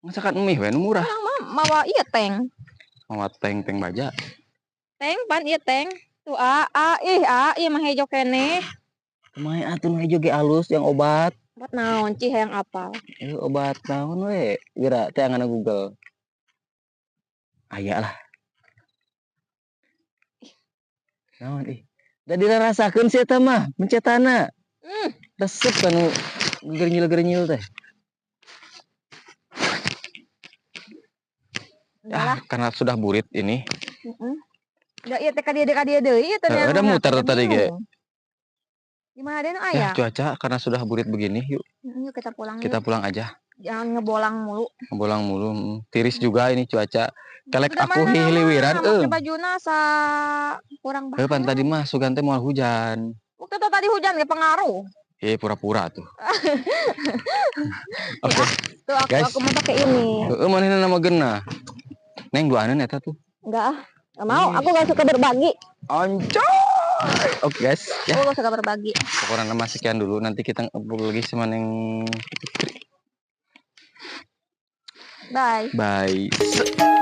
Masakan mie we nu murah. Urang mah mawa ieu tank. Mawa tank, tank baja. Tank pan ieu tank. Tuh a a ih a ieu mah hejo keneh. Kumaha atuh nu hejo ge alus yang obat. Obat naon cih hayang apal. Eh, obat naon we? Geura teh angana Google. Aya lah. Naon ih. Da dirarasakeun si eta mah, mencetana. Resep kanu gerenyil-gerenyil teh. Enggak Ah, karena sudah burit ini. Heeh. Da ieu teh ka dieu deui ieu teh. Heeh, udah muter tadi ge. Di mana deui nu Ya, aya? cuaca karena sudah burit begini, yuk. Heeh, yuk kita pulang Kita yuk. Pulang aja. Jangan ngebolang mulu. Ngebolang mulu, Tiris juga ini cuaca. Kelek Udah aku mana hiliwiran make euy. Bajuna sa kurang Heuh, pan banget. Tadi mah sugan teh moal hujan. Waktu itu tadi hujan ge pengaruh. Eh, pura-pura tuh. Oke, Ya, tuh aku guys. Aku mau pakai ini. Heeh, manehna nama genah. Neng duaneun eta tuh. Enggak ah. Enggak mau, Ih. aku gak suka berbagi. Anjay. Oke, guys, ya. Aku gak suka berbagi. Pokoknya nama sekian dulu, nanti kita ngobrol lagi sama Neng Fitri. Bye. Bye.